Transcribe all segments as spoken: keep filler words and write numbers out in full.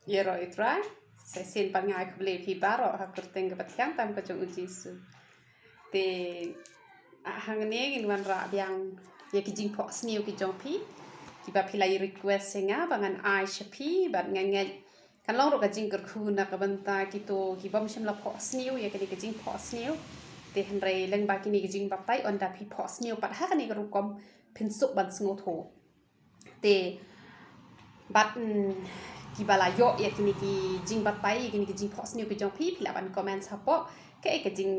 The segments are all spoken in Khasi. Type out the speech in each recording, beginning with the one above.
Ïaroh ïa u Trai, sa shisien pat nga ai khublei ïa phi baroh ha ka kyrteng kaba thiang tam ka jong u Jisu. Te, ah, hangne ngin wanrah biang ïa ki jingphohsniew ki jong phi, kiba phi la request ïa nga ba ngan ai sha phi, bad nga ngeit kan long ruh ka jingkyrkhu na ka bynta kito ki bym shym la phohsniew ïa kane ka jingphohsniew. Te hynrei lyngba kine ki jingbatai, ynda phi phohsniew pat ha kane ka rukom, phin suk ban sngewthuh. Te bad, mm, kiba la ïoh ïa kine ki jingbatai, ïa kine ki jingphohsniew ki jong phi, phi lah ban comment hapoh. Kaei ka jing,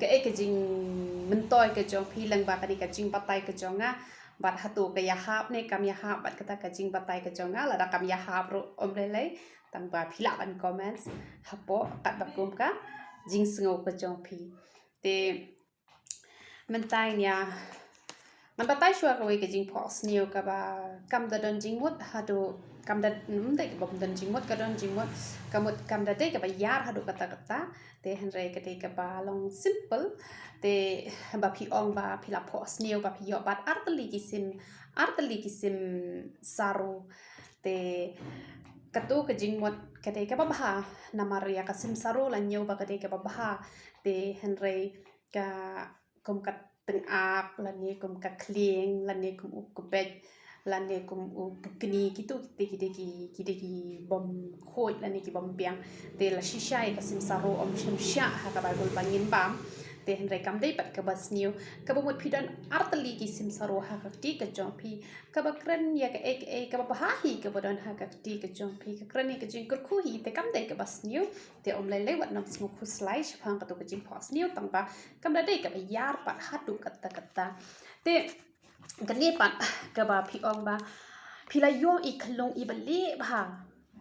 kaei ka jingmyntoi ka jong phi lyngba kane ka jingbatai ka jong nga, bad hato ka ïahap ne kam ïahap bad kata ka jingbatai ka jong nga. Lada kam ïahap ruh ym lei lei, tang ba phi lah ban comment hapoh katba kum ka jingsngew ka jong phi. Te mynta ïa ngan batai shuwa kawei ka jingphohsniew kaba kam da don jingmut haduh, kam da, ym dei kaba ym don jingmut, ka don jingmut, ka mut kam da dei kaba ïar haduh katta katta. Te hynrei ka dei kaba long simple. Te ba phi ong ba phi la phohsniew ba phi ïoh bad artylli ki sim, artylli ki sim saru. Te kato ka jingmut ka dei kaba bha, namar ïa ka sim saru la ñiew ba ka dei kaba bha. Te hynrei ka, kum ka tyngab, lane kum ka khlieng, lane kum u kbej, lane kum u pukni, kito ki dei ki, ki dei ki bym khuid lane ki bym biang. Te la shisha ïa ka sim saru ym shym shah ha ka Baibl ba ngin bam. Te hynrei kam dei pat kaba sniew. Kaba mut phi don artylli ki sim saru ha ka kti ka jong phi, kaba kren ïa kaei kaei kaba bha hi kaba don ha ka kti ka jong phi, ka kren ïa ka jingkyrkhu hi, te kam dei kaba sniew. Te ym lei lei wat nym sngew khuslai shaphang kato ka jingphohsniew, tang ba kam da dei kaba ïar pat haduh katta katta. Te kane pat kaba phi ong ba phi la ïoh i khyllung iba lieh bha,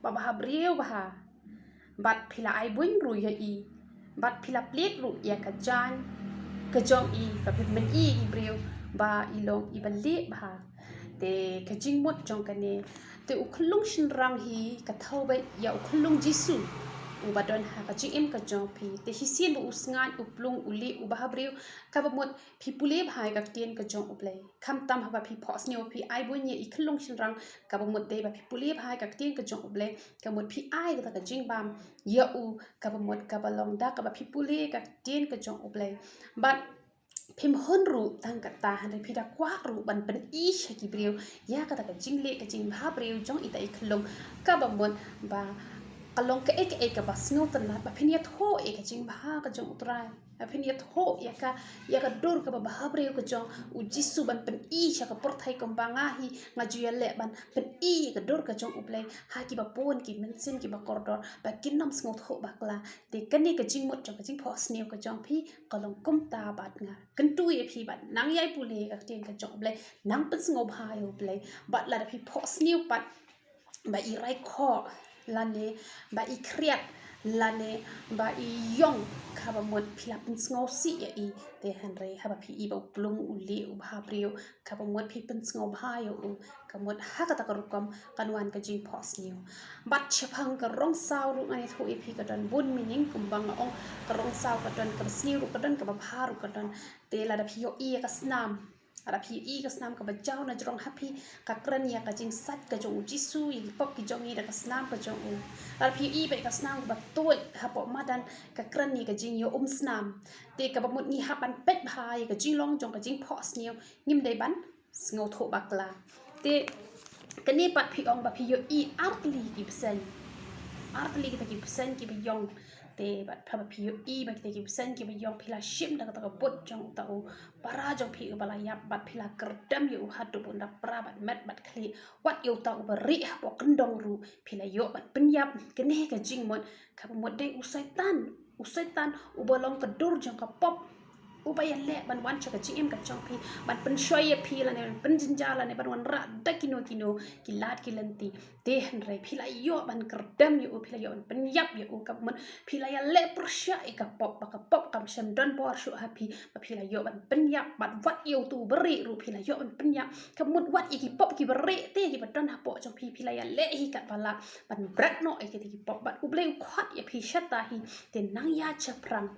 ba bhabriew bha, bad phi la ai buiñ ruh ïa i, bad phi la plied ruh ïa ka jaiñ ka jong i, ba phi pynmyn-i ïa i briew ba i long iba lieh bha. Te ka jingmut jong kane, te u khyllung shynrang hi ka thew beit ïa u khyllung Jisu uba don ha ka jingim ka jong phi. Te shisien ba u sngaid, u plung, u lieh, u bhabriew, kaba mut phi pule bha ïa ka ktien ka jong U Blei. Khamtam haba phi phohsniew phi ai buiñ ïa i khyllung shynrang, kaba mut dei ba phi pule bha ïa ka ktien ka jong U Blei, ka mut phi ai kata ka jingbam ïa u, kaba mut kaba long da kaba phi pule ïa ka ktien ka jong U Blei. Bad phim hun ruh tang katta, hynrei phi da kwah ruh ban pyn-i sha ki briew ïa kata ka jingleh ka jingbhabriew jong ita i khyllung, kaba mut ba ka long kaei kaei kaba sngewtynnat, ba phin ïathuh ïa ka jingbha ka jong U Trai, ba phin ïathuh ïa ka, ïa ka dur kaba bhabriew ka jong U Jisu, ban pyn-i sha ka pyrthei kumba nga hi nga ju ïaleh ban pyn-i ïa ka dur ka jong U Blei ha kiba bun ki mynsiem kiba kordor, ba kin nym sngewthuh bakla. Te kane ka jingmut jong ka jingphohsniew ka jong phi ka long kumta bad nga. Kyntu ïa phi ban nang ïai pule ïa ka ktien ka jong U Blei, nang pynsngewbha ïa U Blei. Bad lada phi phohsniew pat ba i rai khoh, lane ba i khriat, lane ba i ïong, kaba mut phi la pynsngewsih ïa i. Te hynrei haba phi i ba u plung, u lieh, u bhabriew, kaba mut phi pynsngewbha ïa u, ka mut ha kata ka rukom kan wan ka jingphohsniew. Bad shaphang ka rong saw ruh ngan ïathuh ïa phi, ka don bun meaning, kumba nga ong, ka rong saw ka don kaba sniew ruh ka don, kaba bha ruh ka don. Te lada phi ïohi ïa ka snam, lada phi ïohi ïa ka snam kaba jaw na jrong ha phi, ka kren ïa ka jingsait ka jong U Jisu ïa ki pop ki jong ngi da ka snam ka jong u. Lada phi ïohi bad ïa ka snam kaba tuid hapoh madan, ka kren ïa ka jingïaumsnam. Te kaba mut ngi hap ban peit bha ïa ka jinglong jong ka jingphohsniew, ngim dei ban sngewthuh bakla. Te kane pat phi ong ba phi ïohi artylli ki bseiñ, artylli kita ki bseiñ kiba ïong. Te bad haba phi ïohi ba kita ki bseiñ kiba ïong, phi la shim da kata ka bud jong uta u para jong phi uba la ïap, bad phi la kyrdem ïa u haduh ba un da pra bad met bad khlieh. Wat ïa uta uba rieh hapoh kyndong ruh phi la ïoh ban pynïap. Kane ka jingmut kaba mut dei u Soitan, u Soitan uba long ka dur jong ka pop, uba ïaleh ban wan sha ka jingim ka jong phi, ban pynshoi ïa phi, lane ban pynjynjar, lane ban wanrah da kino kino ki lad ki lynti. Te hynrei phi la ïoh ban kyrdem ïa u, phi la ïoh ban pynïap ïa u, kaba mut phi la ïaleh pyrshah ïa ka pop, ba ka pop kam shym don bor shuh ha phi, ba phi la ïoh ban pynïap. Bad wat ïa utu u barieh ruh phi la ïoh ban pynïap, kaba mut wat ïa ki pop ki barieh te kiba don hapoh jong phi, phi la ïaleh hi katba lah ban bret noh ïa kita ki pop. Bad U Blei u khot ïa phi shata hi, te nang ïa shaphrang.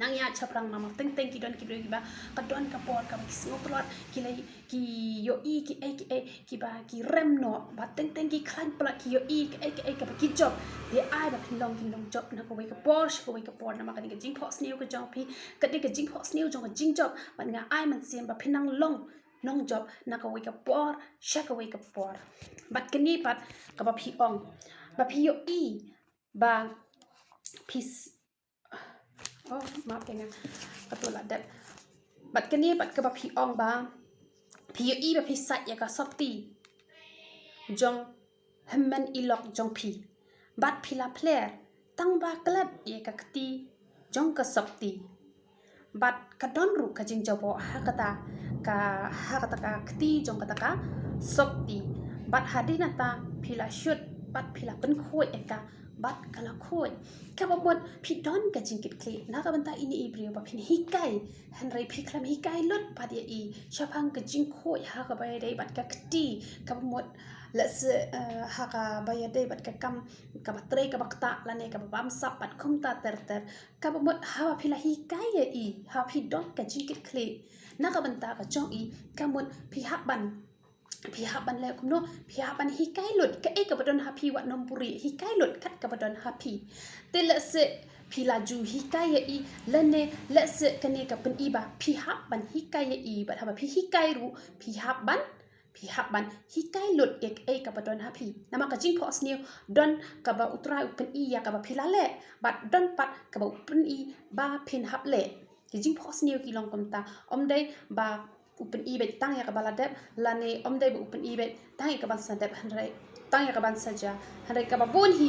Nang ïaid shaphrang namar teng teng ki don ki briew kiba ka don ka por kaba ki sngewtlot, ki la ki ïohi ki ei ki ei kiba ki rem noh, bad teng teng ki khlaiñ palat, ki ïohi ki ei ki ei kaba ki jop. Te ai ba phin long kin long jop na kawei ka por sha kawei ka por namar kane ka jingphohsniew ka jong phi, kane ka jingphohsniew jong ka jingjop, bad nga ai mynsiem ba phin nang long nongjop na kawei ka por sha kawei ka por. Bad kane pat kaba phi ong, ba phi ïohi ba phi s- oh, map ïa nga, ka tu la dep. Bad kane pat kaba phi ong ba phi ïohi ba phi sait ïa ka sopti jong hynmen i lok jong phi, bad phi la pler tang ba klet ïa ka kti jong ka sopti. Bad ka don ruh ka jingjaboh ha kata ka, ha kata ka kti jong kata ka sopti. Bad hadien nangta phi la shut bad phi la pynkhuid ïa ka, bad ka la khuid. Kaba mut phi don ka jingkitkhlieh na ka bynta ine i briew ba phin hikai, hynrei phi khlem hikai lut pat ïa i shaphang ka jingkhuid ha kaba ïadei bad ka kti. Kaba mut lehse, eh, ha kaba ïadei bad ka kam kaba trei kaba ktah lane kaba bamsap bad kumta ter ter. Kaba mut haba phi la hikai ïa i, haba phi don ka jingkitkhlieh na ka bynta ka jong i, kaba mut phi hap ban, phi hap ban leh kumno, phi hap ban hikai lut kaei kaba don ha phi, wat nym buhrieh, hikai lut kat kaba don ha phi. Te lehse phi la ju hikai ïa i, lane lehse kane ka pyni ba phi hap ban hikai ïa i, bad haba phi hikai ruh phi hap ban, phi hap ban hikai lut ïa kaei kaba don ha phi. Namar ka jingphohsniew don kaba U Trai u pyni ïa kaba phi la leh, bad don pat kaba u pyni ba phin hap leh. Ki jingphohsniew ki long kumta, ym dei ba u pyni beit tang ïa kaba la dep, lane ym dei ba u pyni beit tang ïa kaban sa dep, hynrei tang ïa kaban sa jia, hynrei kaba bun hi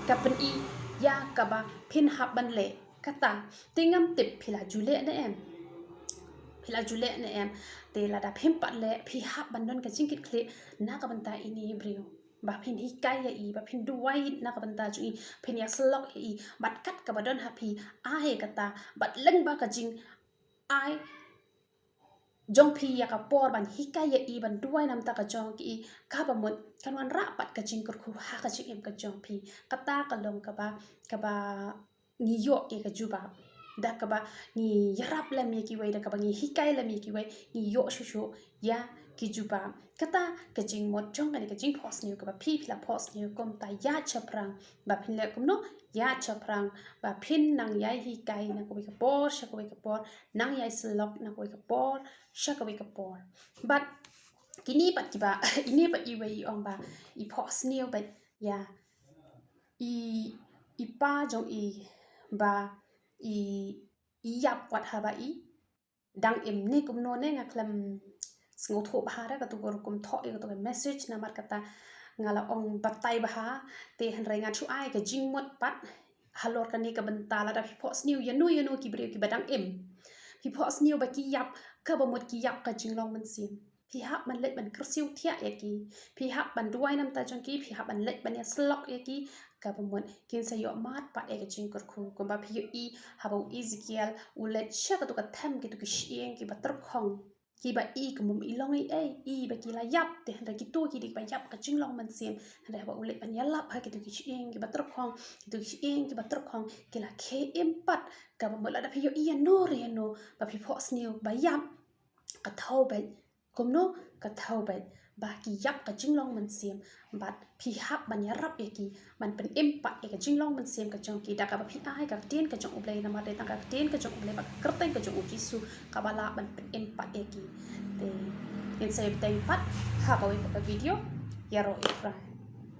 ka pyni ïa kaba phin hap ban leh. Kata te ngam tip phi la ju leh ne em, phi la ju leh ne em. Te lada phim pat leh phi hap ban don ka jingkitkhlieh na ka bynta ine i briew, ba phin hikai ïa i, ba phin duwai na ka bynta jong i, phin ïasyllok ïa i, bad kat kaba don ha phi ai kata, bad lyngba ka jingai jong phi ïa ka por ban hikai ïa i, ban duwai namar ka jong ki i, kaba mut kan wanrah pat ka jingkyrkhu ha ka jingim ka jong phi. Kata ka long kaba, kaba ngi ïoh ïa ka jubab. Da kaba ngi ïarap lem ïa kiwei, da kaba ngi hikai lem ïa kiwei, ngi ïoh shuh shuh ïa ki jubab. Kata ka jingmut jong kane ka jingphohsniew kaba phi, phi la phohsniew kumta, ïaid shaphrang ba phin leh kumno, ïaid shaphrang ba phin nang ïai hikai na kawei ka por sha kawei ka por, nang ïai syllok na kawei ka por sha kawei ka por. Bad kine pat kiba, ine pat iwei i ong ba i phohsniew bad ïa i, i pa jong i ba i, i ïap wat haba i dang im ne kumno ne, nga khlem sngewthuh bha re katu ka rukom thoh ïa katu ka message, namar kata nga la ong batai bha. Te hynrei ngan shu ai ka jingmut pat halor kane ka bynta, lada phi phohsniew ïano ïano ki briew kiba dang im, phi phohsniew ba ki ïap, kaba mut ki ïap ka jinglong mynsiem, phi hap ban leit ban kyrsiew thiah ïa ki, phi hap ban duwai namar jong ki, phi hap ban leit ban ïasyllok ïa ki, kaba mut kin sa ïoh mad pat ïa ka jingkyrkhu. Kumba phi ïohi haba u Ezekiel u leit sha katu ka them kitu ki shyieng kiba tyrkhong, kiba i kum bym i long ei ei, i ba ki la ïap, te hynrei kito ki dei kiba ïap ka jinglong mynsiem. Hynrei haba u leit ban ïalap ha kitu ki shyieng kiba tyrkhong, kitu ki shyieng kiba tyrkhong ki la khie im pat. Kaba mut lada phi ïohi ïano re ïano ba phi phohsniew ba ïap, ka thaw beit, kumno, ka thaw beit ba ki ïap ka jinglong mynsiem, bad phi hap ban ïarap ïa ki ban pynim pat ïa ka jinglong mynsiem ka jong ki da kaba phi ai ka ktien ka jong U Blei, namar dei tang ka ktien ka jong U Blei bad ka kyrteng ka jong U Jisu kaba lah ban pynim pat ïa ki. Te ngin sa ïa bteng pat ha kawei pat ka video. Ïaroh ïa U Trai.